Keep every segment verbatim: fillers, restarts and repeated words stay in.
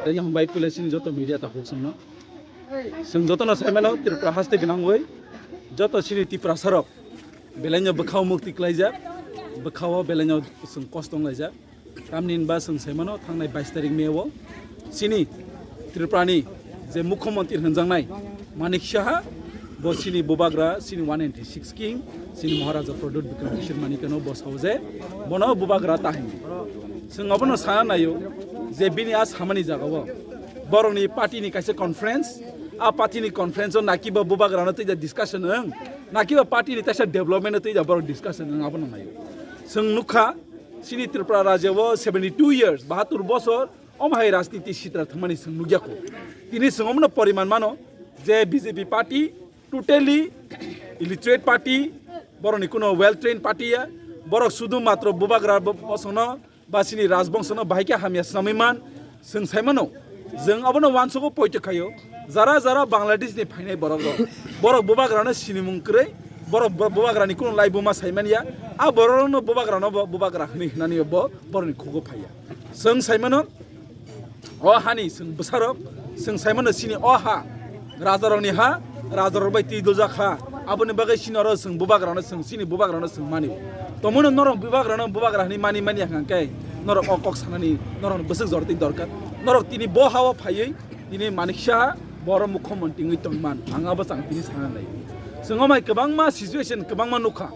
Tei hambai pule chini joto media ta huk songno. Chwng jotono sai mano Tripura haste gwnangwi joto chini Tiprasa rok belaino bwkhao mukti klaijak, bwkhao belaino chwng kosto wnglaijak. Tamni hinba chwng sai mano thangnai bais tarik May o chini Tripurani je mukhyamantri hwnjaknai Manik Saha, bo chini bubagra, chini one ninety six king, chini Maharaja Pradyut Bikram Kishore Manikya no bo sao je bono bubagra ta hinwi. Chwng abono sana naio je bini a samani jagao borokni party ni kaisa conference, a party ni conference o nakiba bubagrano twi da discussion wng, nakiba party ni taisa development o twi da borok discussion wng, abono naio. Chwng nukha chini Tripura rajya o seventy two years, bahatur bosor, omo hai rajniti sitra thwngmani chwng nukya kho. Tini chwng omono poriman mano je B J P party totally illiterate party, borokni kuno well trained party ya, borok sudu matro bubagra bo-, bosongno ba chini rajbongsono bahai khe hamya swnamwi man, chwng sai mano. Chwng abono uansugo poito khaio, jara jara Bangladesh ni phainai borok rok, borok bubagrano sinimung kwrwi, borok bu-, bubagrani kuno laibuma sai manya, a borok rokno bubagrano bo bubagra hwnwi hwnani bo borokni khugo phaiya. Chwng sai mano, o hani chwng bwsarok, chwng sai mano chini o ha rajarokni ha, rajarok bai twi dojak ha, aboni bagwi chini oro chwng bubagrano chwng chini bubagrano chwng mani. Tomono norok bubagrano bubagra hwnwi mani mani hwnkha khe norok o kok sanani norokni bwswk jora twi dorkar. Norok tini bo ha-o phaiwi tini Manik Saha borok mukhyamantri wngwi tongman ang abo chang tini sana nai. Chwng omai kwbangma situation kwbangma nukha.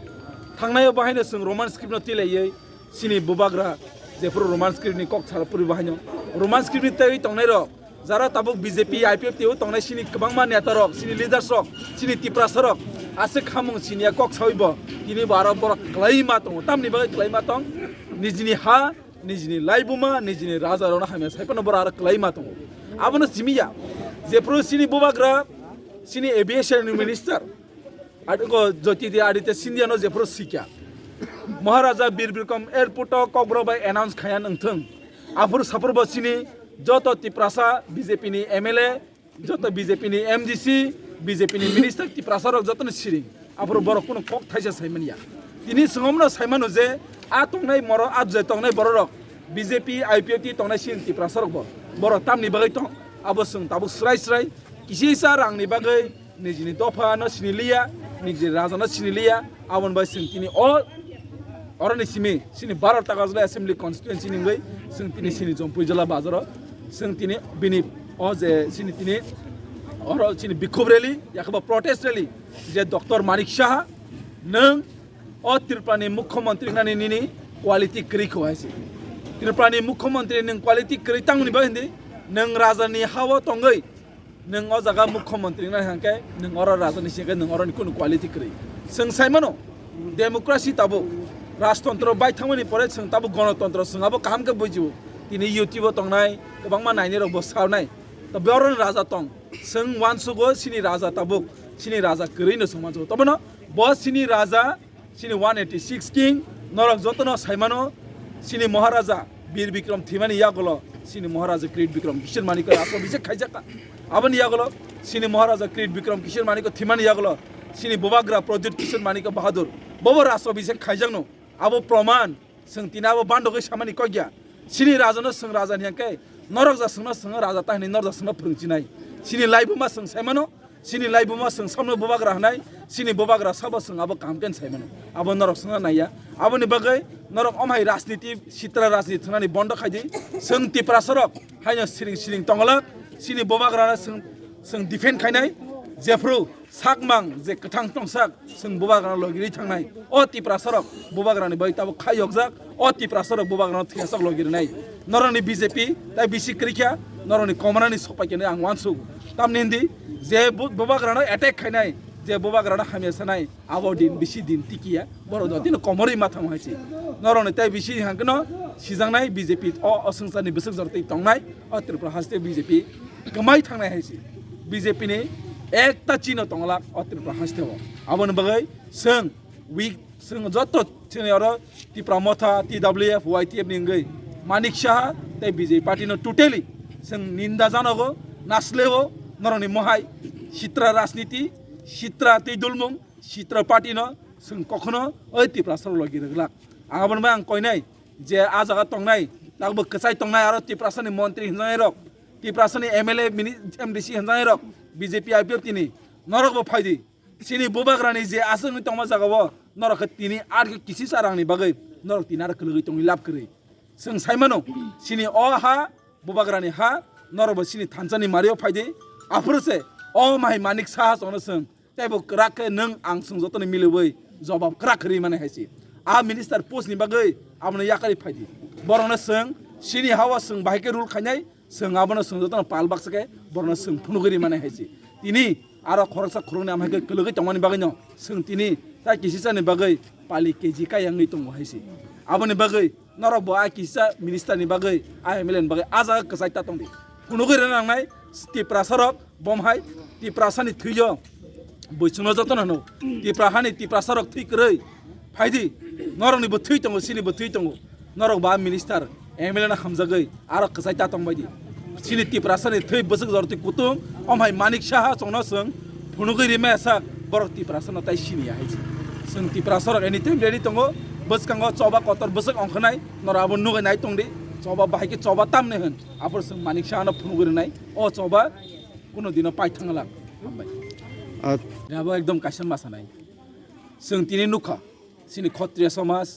Thangnai o bahaino chwng Roman script no twi laiwi chini bubagra jephuru Roman script ni kok sal puri bahaino Roman script ni tei tongnai rok jara tabuk B J P, I P F T o tongnai chini kwbangma neta rok, chini leaders rok, chini Tiprasa rok aswk khamung chini ya kok sawi bo tini bo aro borok kwlai ma tongo. Tamni bagwi kwlai ma tong? Nijini ha, nijini laibuma, nijini raja rokno hamya sai phano borok aro kwlai ma tongo. Abono simi ya jephuru chini bubagra, chini aviation ni minister, Adi-, go Jyoti Aditya Scindia no jephuru sikya. Maharaja Bir Bikram Airport o Kokborok bai announce khaya nangthung. Aphuru saphuru bo chini joto Tiprasa B J P ni M L A, joto B J P ni M D C, B J P ni minister Tiprasa rok joto no siring. Aphuru borok kuno kok thaisa sai manya. Tini swngo mano sai mano je a tongnai moro, a je tongnai borok rok B J P, I P F T tongnai chini Tiprasa rok bo. Borok tamni bagwi tong, abo chwng tabuk srai srai kisa kisa rang ni bagwi nijini dopha no sini liya, nijini raja no sini liya, aboni bai chwng tini o, oroni simi, chini baro Takarjala Assembly Constituency ni wngwi, chwng tini chini Jampui Jala bazaro, chwng tini bini o je chini tini oro chini bikhub rally, yakhuba protest rally, je Doctor Manik Saha, nwng o Tripura ni Mukhyamantri nani nini quality kwrwi kho hai se. Tripura ni Mukhyamantri nwng quality kwrwi tangmani bai hindi, nwng raja ni ha-o tongwi, nwng o jaga mukhyamantri wngna hwnkhe nwng oro raja ni singkhe nwng oroni kunu quality kwrwi. Chwng sai mano, democracy tabuk, rajtontro bai thangmani pore chwng tabuk gonotontro, chwng abo kaham khe bujibo. Tini YouTube o tongnai kwbangma nainai rok bo sawnai. To boroni raja tong, Chwng uansugo chini raja tabuk, chini raja kwrwi no chwng uansugo. Tobono bo chini raja, chini one eighty six king, norok jotono saimano, chini Maharaja Bir Bikram thwimani yagulo, chini Maharaja Kirit Bikram Kishore Manikya raso bijek khaijakha. Aboni yagulo, chini Maharaja Kirit Bikram Kishore Manikya thwimani yagulo, chini Bubagra Pradyut Kishore Manikya Bahadur, bobo raso bijek khaijakno. Abo proman, chwng tini abo bandogwi samani kok ya. Chini rajano chwng raja ni hwnkhe, norok ja chwngno chwng raja ta hwnwi norok ja chwngno phwrwng chinai. Chini laibuma chwng saimano, chini laibuma chwng samno Bubagra hwnai, chini Bubagra sabo chwng abo kaham khe saimano. Abo norok chwngno naiya. Aboni bagwi norok omhai rajniti, sitra rajniti thwngnani bondo khaidi. Chwng Tiprasarok haino siring siring tonglak, chini Bubagrano chwng, chwng defend khainai. Jephru sakmang je kwthang tongsak, chwng Bubagrano logirwi thangnai. O Tiprasarok Bubagrani bai tabuk khai yokjak, o Tiprasarok Bubagrano thwiyasak logirinai. Norokni B J P tai bisi kwrwikha, norokni komanani sopaikhe ang uansugo. Tamni hindi je bu-, Bubagrano attack khainai, je Bubagrano hamya sanai, abo din bisi din tikiya, borok jotino komorwi ma thango hai se. Norokni tai bisi hangkeno sijaknai B J P o, o swngcharni bwswk jortwi tongnai, o Tripura haste B J P kwmai thangnai hai se. B J P ni ekta chino tonglak o Tripura haste o. Aboni bagwi chwng weak, chwng joto chini oro Tipra Motha, T W F, Y T F ni wngwi Manik Saha tei B J P party no totally chwng ninda janogo, nasleo norokni mohai sitra rajniti, sitra tei dulmung, sitra party no chwng kokhono oi Tiprasarok logi rwglak. Ang aboni bai ang koinai je a jaga tongnai, takbo kwchai tongnai aro Tiprasani montri hwnjaknai rok, Tiprasani M L A, mini-, M D C hwnjaknai rok, B J P, I P F T ni norok bo phaidi. Chini Bubagrani je aswk wngwi tongma jaga o norok khe tini ar khe kisisa rangni bagwi norok tini aro kwlwgwi tongwi lab kwrwi. Chwng sai mano, chini o ha Bubagrani ha, norok bo chini thansa ni mario phaidi. Aphuru se o mai Manik Saha chwngno chwng teibo kwrak khe nwng ang chwng jotono milibwi jobab kwrak khe rwi mani hai se. A minister post ni bagwi abono yakarwi phaidi. Borokno chwng chini ha o chwng bahai khe rule khainai, chwng abono chwng jotono pal baksa khe borokno chwng phunugwi rwi mani hai se. Tini aro khoroksa khoroknwi amhai khe kwlwgwi tongmani bagwino chwng tini tai kisisani bagwi pali K G kaya wngwi tongo hai se. Aboni bagwi norok bo a kisa minister ni bagwi, a M L A ni bagwi a jaga kwchai ta tongdi. Phunugwi rwna nangnai Tiprasarok, bom hai Tiprasani thwiyo bwswngno jotono hwno. Tipra hani Tiprasarok thwi kwrwi. Phaidi, norokni bo thwi tongo, chini bo thwi tongo. Norok ba minister, M L A no hamjagwi aro kwchai ta tongbaidi. Chini Tiprasani thwi bwswk jorti kutung, omhai Manik Saha chwngno chwng phunugwi rimaya sak, borok Tiprasano tai siniya hai se. Chwng Tiprasarok anytime ready tongo, bwskango choba kotor bwswk ongkhanai, norok abo nugwi nai tongdi, choba bahai khe choba tamni hwn, aphuru chwng Manik Sahano phunugwi rwnai, o choba kuno dino pai thangla. Hambai. Ah. Abo ekdom kaisa ma sanai. Chwng tini nukha, chini Khotriya somaj,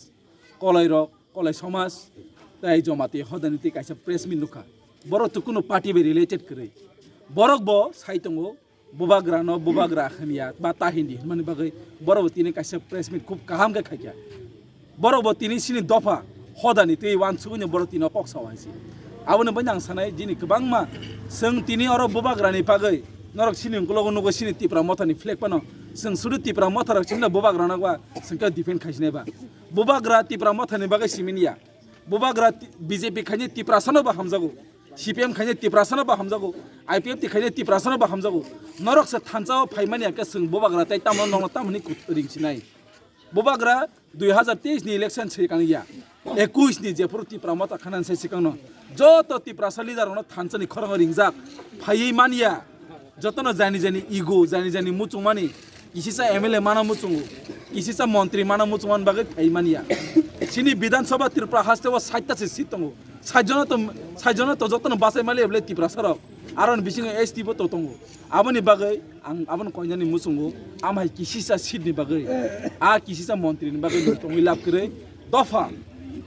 Kolairok, Kolai somaj, tai Jamatia hodani tei kaisa press meet nukha. Borok to kuno party bai related kwrwi. Borok bo sai tongo, Bubagrano Bubagra hwnya ba ta hindi hwnmani bagwi borok bo tini kaisa press meet khub kaham khe khaikha. Borok bo tini chini dopha hodani tei uansugwino borok tini kok sao hai se. Aboni bagwi ang sanai, jini kwbangma chwng tini oro Bubagrani bagwi norok chini ukologo nugo chini Tipra Mothani flag phano. Chwng sudu Tipra Motharok chini Bubagrano ba chwng khe defend khaisinai ba. Bubagra Tipra Mothani bagwi simi ya. Bubagra ti-, B J P khaini Tiprasano ba hamjago. C P M khaini Tiprasano ba hamjago. I P F T khaini Tiprasano ba hamjago. Norok se thansa o phaimani ya khe chwng Bubagra tei tamo nokno tamoni kut-, ring sinai. Bubagra dui hazar teis ni election se kang ya. Ekuis ni jephuru Tipra Motha khanan se sikangno. Joto Tiprasa leader rokno thansa ni khorang ringjak. Phaiwi man ya. Jotono jani jani ego, jani jani muchungmani, kisisa M L A mana muchungo, kisisa montri mana muchungmani bagwi phai manya. Chini Bidhan Sabha Tripura haste o sait ta se seat tongo. Sait jona to, sait jona to jotono bachai mali eble Tiprasa rok. Aroni bisingo S T bo to tongo. Aboni bagwi ang abono koinani muchungo, amhai kisisa seat ni bagwi. A kisisa montri ni bagwi tongwi lab kwrwi. Dopha.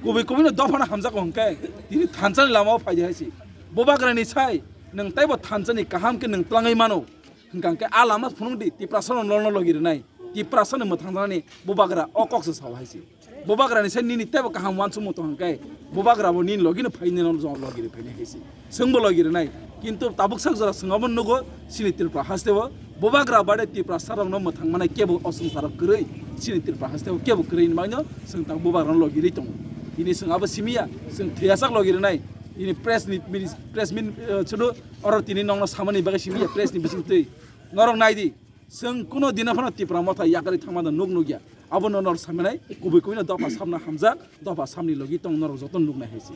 Kubui kubui no dopha no hamjak hwnkhe. Tini thansa ni lama o phai hai se. Bubagra ni sai. Nwng taibo thansa ni kaham khe nwng tlangwi mano. Hwnkha khe a lama phunuk di, Tiprasa no nolno logi rwnai. Tiprasa ni mwthang janani Bubagra o kok se sao hai se. Bubagra ni sai nini taibo kaham uansukmung tong hwnkhe, Bubagra bo nini logi no phai nini logi rwi phainai hai se. Chwng bo logi rwnai. Kintu tabuk sak jora chwng abo nugo chini Tripura haste o Bubagra bade Tiprasa rok no mwthang manai kebo o swngcharo kwrwi chini Tripura haste o kebo kwrwi ni bagwi no chwng tang Bubagra no logi rwi tongo. Tini chwng abo simi ya, chwng thwiyasak logi rwnai. Ini press ni, mini-, press min, eh, chwlo oro tini nokno samani bagwi simi ya press ni bising twi. Norok nai di. Chwng kuno dino phano Tipra Motha yakarwi thangma da nuk nuk ya. Abo no norok saminai kubui kubui no dopha samna hamjak, dopha samni logi tong norok joto nuk nai hai si.